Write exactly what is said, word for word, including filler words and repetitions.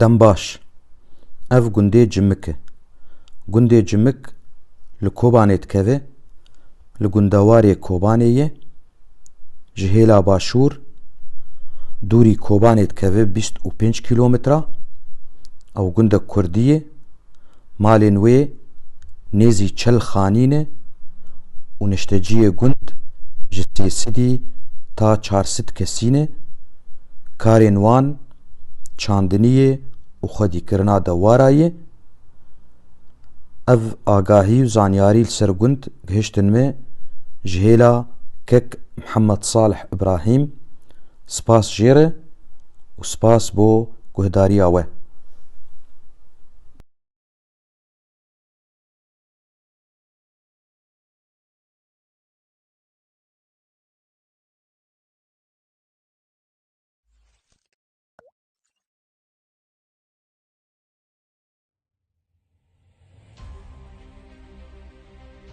Dembaş. Ev gundê Cimik e. Gundê Cimik li Kobanê dikeve, li gundewarê Kobanê ye. Ji hêla başûr dûrî Kobanê dikeve bîst û pênc kîlometre. Ew gundek kurdî ye. Malên wê nêzî çel xanî ne û nişteciyê gund ji sê sedî ta çar sed kesî ne. Karên wan çandiniyê û xwedîkirina dewara ye. Ev agahî û zanyarî li ser gund gihiştin me ji hêla kek Mihemed Salih Îbrahîm. Spas jê re û spas bo guhdariya we.